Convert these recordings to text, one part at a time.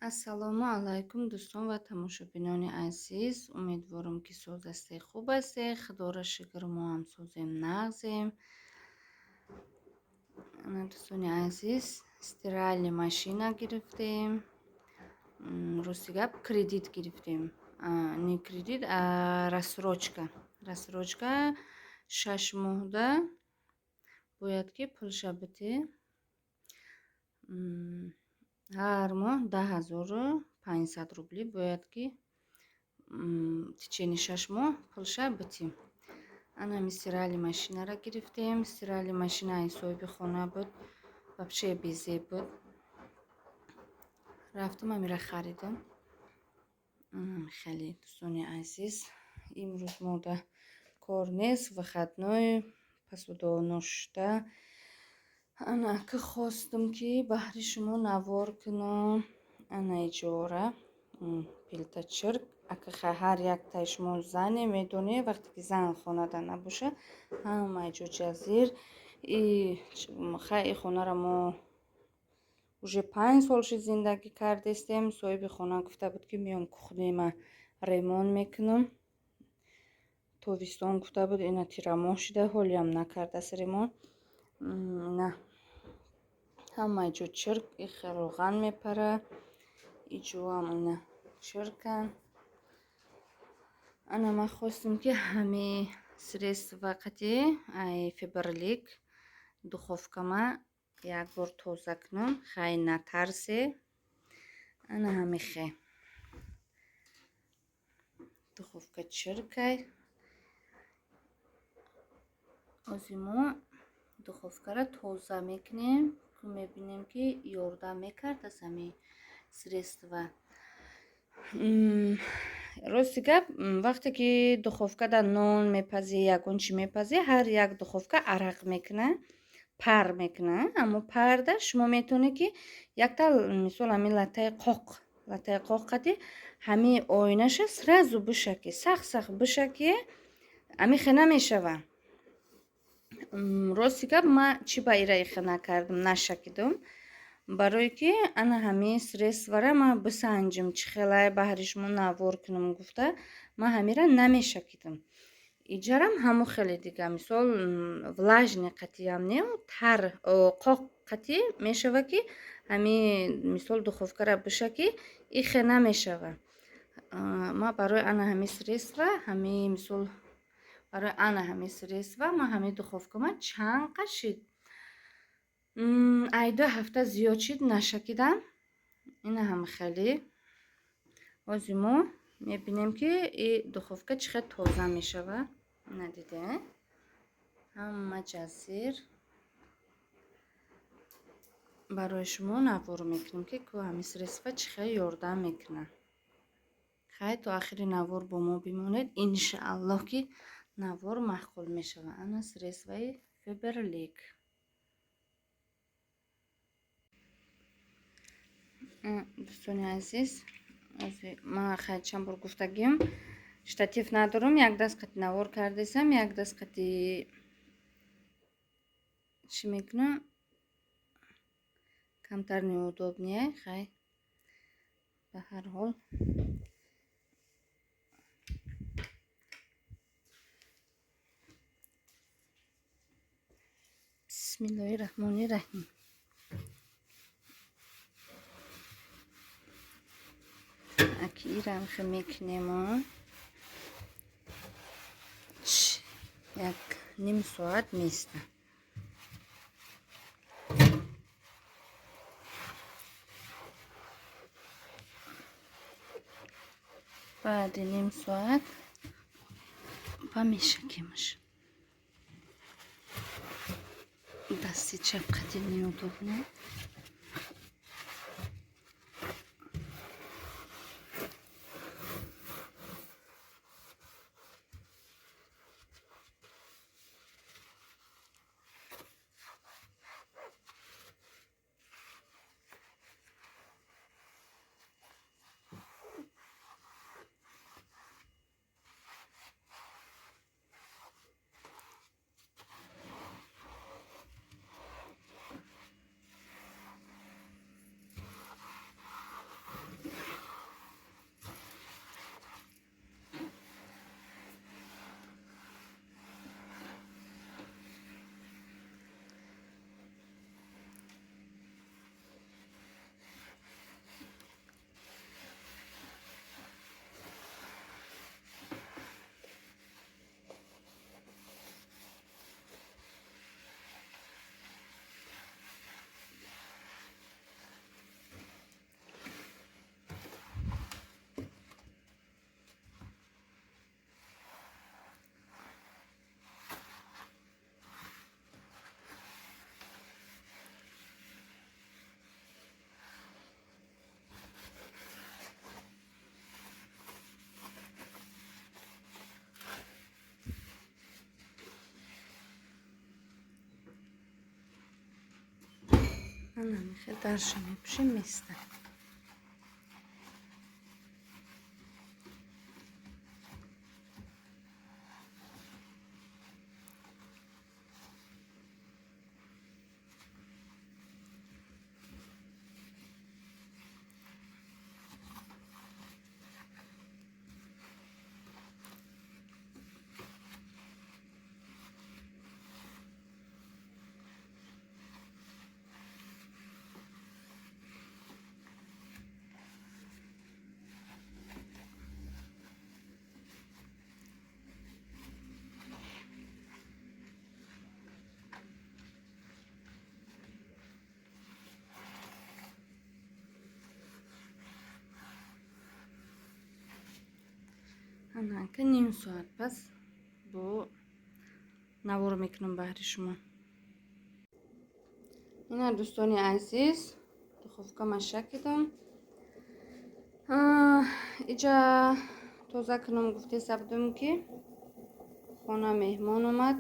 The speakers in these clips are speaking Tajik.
Ассалому алайкум, дӯстон ва тамошобинони азиз. Умедворам, ки соз ҳастед, хуб ҳастед. Худоро шукр, мо ҳам созем, нағзем. Ана, дӯстони азиз, стиральный машина гирифтем. Рости гап, кредит гирифтем. Не кредит, а рассрочка. Рассрочка 6 моҳда бояд ки пулша битӣ. Ҳар моҳ 10 500 рубли бояд ки течение 6 моҳ пулша битӣ. Ана ҳами стиральный машинаро гирифтем. Стиральный машина ай соҳиби хона буд, вообще безеб буд. Рафтам, ҳамира харидам. Хеле, дӯстони азиз, имрӯз мода кор нест, выходной, посуда ношуста. Ана ки хостам, ки баҳри шумо навор кунам. Ана иҷора плита чирк. Ака, ҳар яктаи шумо зане медонед, вақте ки зан хонада набоша, ҳамаи ҷо ҷазир. И хай, и хонаро мо уже 5 сол шуд зиндагӣ кардестем. Соҳиби хона гуфта буд, ки меом, кухнема ремонт мекунам. Тобистон гуфта буд, ина тирамоҳ шуда, ҳолиам накардааст ремонт. Ина ҳамаи ҷо чирк, ихе роған мепара. Иҷоам ина чиркан. Ана ман хостам, ки ҳами средства қати ай Фаберлик духовкама як бор тоза кунам. Хай, натарсе. Ана ҳами хе. Духовка чиркай. Ози мо духовкаро тоза мекунем, мебинем, ки ёрдам мекард аз ҳами средства. Рости гап, вақте ки духовкада нон мепазӣ, ягон чӣ мепазӣ, ҳар як духовка арақ мекунад, пар мекунад. Аммо парда шумо метавонед, ки якта, мисол, ҳамин латтаи қоқ, латтаи қоқ қати ҳамин оинаша сразу бишакӣ, сахт сахт бишакӣ, ҳамин хе намешава. Рости гап, ман чӣ ба ира ихе накардам, нашакидам, барое ки ана ҳамин средствара ман бисанҷим, чӣ хелай, баҳри шумо навор кунам гуфта, ман ҳамира намешакидам. Иҷарам ҳамо хеле дига, мисол, влажный қатиам не, тар қоқ қатӣ мешава, ки ҳами, мисол, духовкара бишакӣ, ихе намешава. Ман барои ана ҳамин средства, ҳами, мисол, барои ана ҳамин средства ман ҳамин духовкама чанд қашид, ай 2 ҳафта зиёд шид, нашакидам. Ина ҳам хеле ҳозир мо мебинем, ки и духовка чӣ хел тоза мешава. Ина диде, ҳама ҷазир. Барои шумо навор мекунем, ки ку ҳамин средства чӣ хел ёрдам мекунад. Хай, то ахири навор бо мо бимонед, иншааллоҳ, ки навор маъқул мешавад. Ана средстваи Фаберлик. Дӯстони азиз, ман хай чанд бор гуфтагиам, штатив надорам, як даст қати навор кардесам, як даст қати чӣ мекунам, камтар неудобный. Хай, ба ҳар ҳол, бисмиллоҳи раҳмони раҳим. Аки ирам хе мекунемо, як ним соат места. Баъди ним соат ба мешакемаш. Дасти чап қати неудобно. Ана мехел дарша мепӯшем, места. Анака ним соат пас бо навор мекунам баҳри шумо. Ина дӯстони азиз, духовка ма шакидам. Иҷа тоза кунам гуфтеса будам, ки хона меҳмон омад.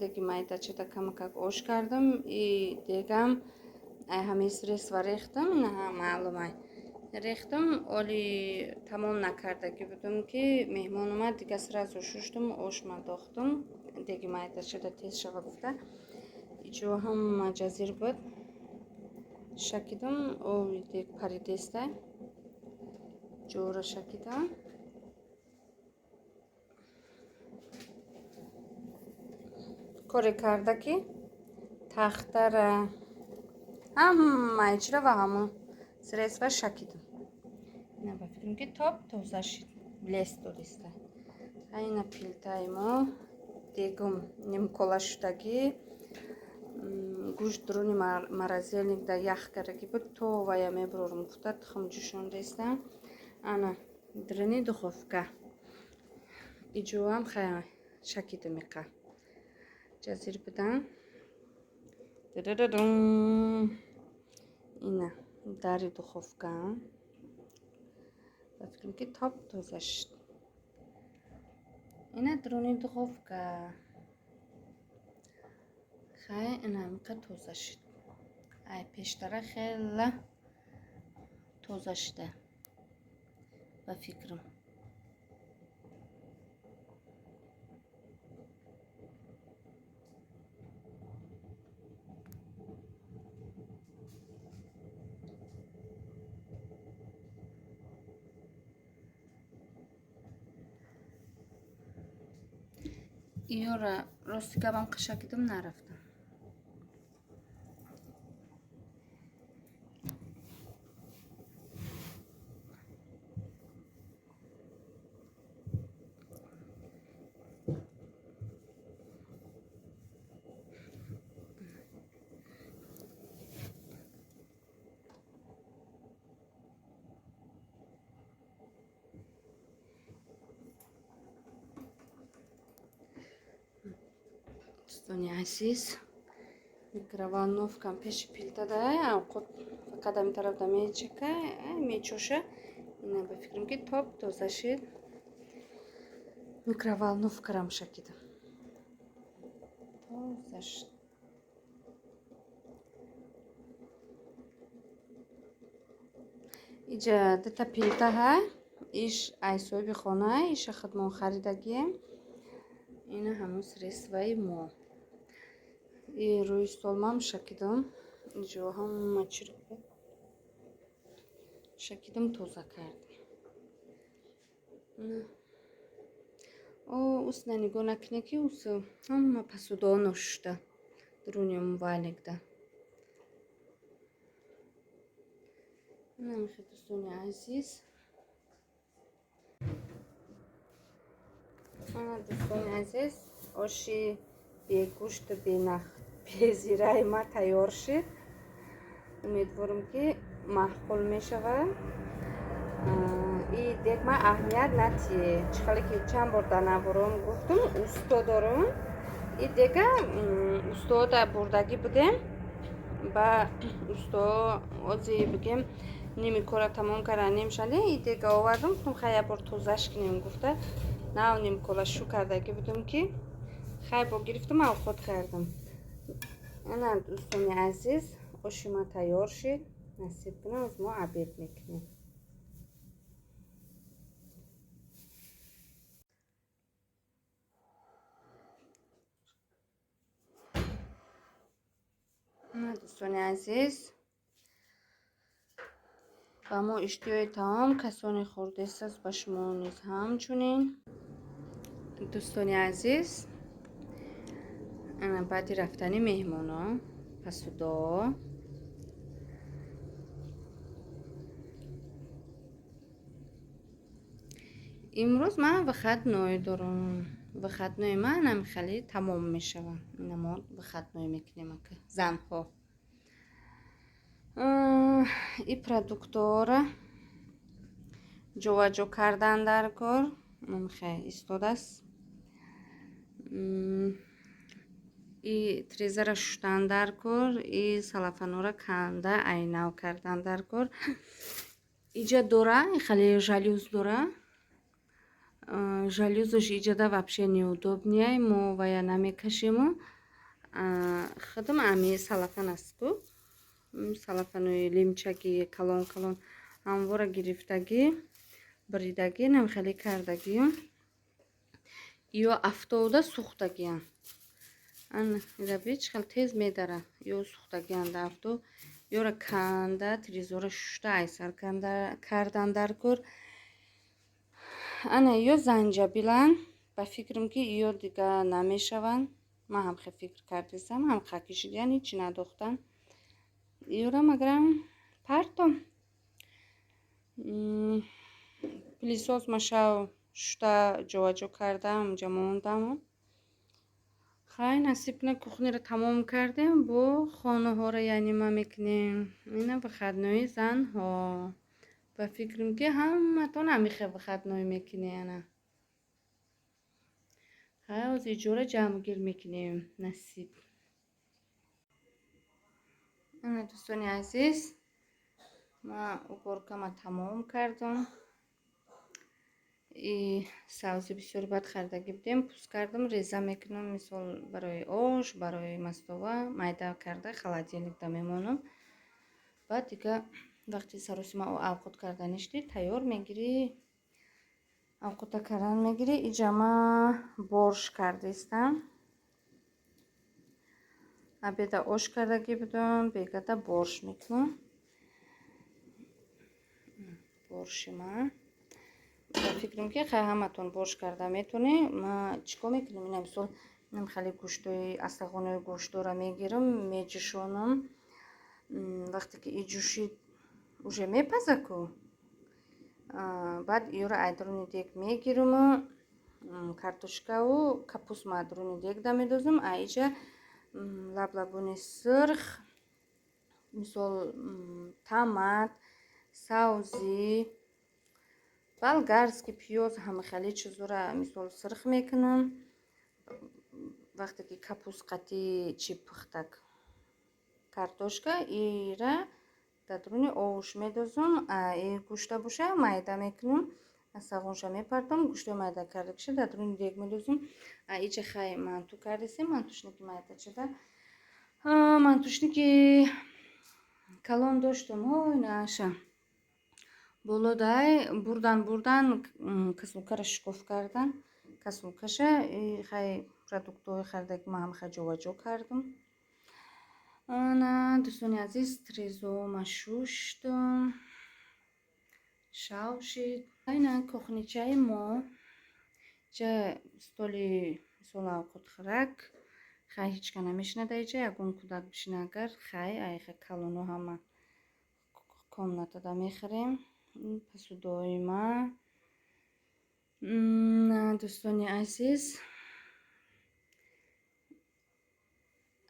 Деги майдачада камакак ош кардам и дегам ай ҳамин средства рехтам, ина маълумай рехтам, оли тамом накардагӣ будам, ки меҳмон омад, дига сразу шуштум, ошма дохтум, деги майдачада тез шава гуфта. Иҷо ҳама ҷазир буд, шакидам, ови дег паридестай, ҷора шакидам. Коре карда, ки тахтара ҳама ичра ва ҳамон средства шакидам. Ина ба фикрам, ки топ тоза шид, блеск додиста. Ина плитаи мо, дегум нимкола шудагӣ, гӯшт дуруни морозильник да ях кардагӣ буд, то вая мебурорум гуфта тухм ҷӯшондаиста. Ана даруни духовка иҷоам хая шакидам, иқа ҷазир будан. Дадададум, ина дари духовка, ба фикрам, ки топ тоза шуд. Ина даруни духовка, хай, ина ҳамиқа тоза шуд, ай пештара хела тоза шуда ба фикрам. Иёра рости гапам қишакидум, нарафтам. Дӯстони азиз, микроволновка м пеши плита да авқот фақат ами тараф да мечака, мечоша. Ина ба фикрам, ки топ тоза шид. Микроволновка рам шакидам, тоза шид. Иҷа дута плита ҳа, иш ай соҳиби хона, иша худмон харидагием. Ина ҳамун средства и мо. И рӯи столмам шакидам, иҷо ҳама чиро шакидам, тоза кардам. О, усна нигоҳ накунед, ки ус ҳама посуда о ношушта дуруни умывальник да. Намехе, дӯстони азиз. Ана, дӯстони азиз, оши бегӯшту бенах, безираи ма тайёр шид. Умедворам, ки маъқул мешавад. И дег ма аҳамият натие, чӣ хеле ки чанд бор дар навором гуфтум, усто дорум. И дега устода бурдагӣ будем, ба усто ози бигем, ними кора тамом карда, нимшале и дега овардум, гуфтум, хай, як бор тозаш кунем гуфта, нав нимкола шу кардагӣ будум, ки хай, бо гирифтум, авқот кардам. Ана, дӯстони азиз. Оши ма тайёр шид. Насиб кунам, аз мо обед мекунем. Дӯстони азиз, ба мо иштиҳои таом, касоне хӯрдестаст, ба шумо низ ҳамчунин. Дӯстони азиз, ана баъди рафтани меҳмоно посудо имрӯз ман выходной дорам. Выходной ман ҳамихеле тамом мешавад. Ина мо выходной мекунем, ака занҳо. И продуктора ҷоваҷо кардан дар кор хе истодааст. И трезара шуштан дар кор, и салафанора канда айнав кардан дар кор. Иҷа дора, хеле жалюз дора. Жалюзаш иҷада вообще неудобный, мо вая намекашему. Худам ами салафан аст ку. Салафанои лимчаги калон калон ҳамвора гирифтагӣ, бридагӣ, намхеле кардагӣ. Ё афтода сӯхтагиам. Ана ираби чӣ хел тез медара. Ё сӯхтагианда афто, ёра канда, трезора шушта айсар кардан дар кор. Ана ё занҷабилан, ба фикрам ки ё дига намешаванд. Ман ҳам хел фикр кардисам, ҳам хаки шидиян, ҳичи надохтан. Ёра магарам партом. Пылесос машав шушта ҷоваҷо кардам, ҷа мондам. Хай, насиб кунад, кухниро тамом кардем, бо хонаҳоро яъне ма мекунем. Ина выходной занҳо. Ба фикрам ки ҳаматон ҳамихел выходной мекунед ана. Хай, ҳозир иҷора ҷамъгир мекунем, насиб. Ана дӯстони азиз, ман уборкама тамом кардам. И савзи бисёр бад харидагӣ будем, пӯст кардам, реза мекунам, мисол барои ош, барои мастова майда карда холодильникда мемонам. Баъд дига вақти саросима авқот карданӣ шудӣ, тайёр мегирӣ, авқота кардан мегирӣ. Иҷа ман борщ кардистам. Обеда ош кардагӣ будам, бегада борщ мекунам. Борщи ман. Ба фикрам ки хай ҳаматон борщ карда метонед. Ман чӣ кор мекунам? Ина мисол инам хеле гӯштои астағонои гӯштдора мегирам, меҷӯшонам. Вақте ки и ҷӯшид, уже мепаза ку. Баъд ёро айдаруни дег мегираму картошкаву капуст ма дуруни дегда медозам. А иҷа лаблабуни сурх, мисол томат, савзӣ, болгарский пиёз, ҳамахеле чизора мисол сирх мекунам. Вақте ки капуст қатӣ чӣ пухтак картошка, ира дар дуруни овуш медозам. И гӯшта боша майда мекунам, асағонша мепартом, гӯштои майда кардагиша дар дуруни дег медозам. А иҷа хай манту кардисем, мантушники майда шуда. Мантушники калон доштум, ой наша. Болодай бурдан бурдан касулкара шикоф кардан. Касулкаша хай продуктҳои харидаги ман ҳам хай ҷоваҷо кардам. Ана дӯстони азиз, трезома шуштам. Шав шид. Ина кухничаи мо. Иҷа столи мисол авқотхӯрак. Хай ҳеҷ ка намешинад иҷа, ягон кӯдак бишина агар, хай айха калоно ҳама комнатада мехӯрем. Посудои ма. Дӯстони азиз,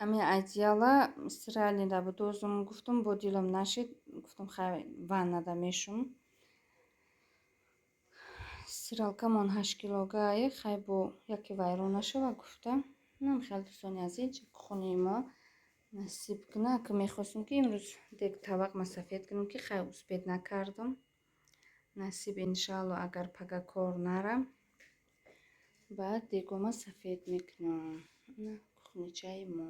ами одеяла стиральныйда будозум, гуфтум, бо дилам нашид, гуфтум хай ваннада мешум. Стиралкамон 8 килогае, хай бо яке вайрон нашава гуфта. Инам хеле, дӯстони азиз, хонаи мо. Насиб кунад, ки мехостум, ки имрӯз дег табақ ма сафед кунам, ки хай успеть накардам. Насиб, иншаалло, агар пага кор нарам, баъд дегома сафед мекунам. Кухничаи мо.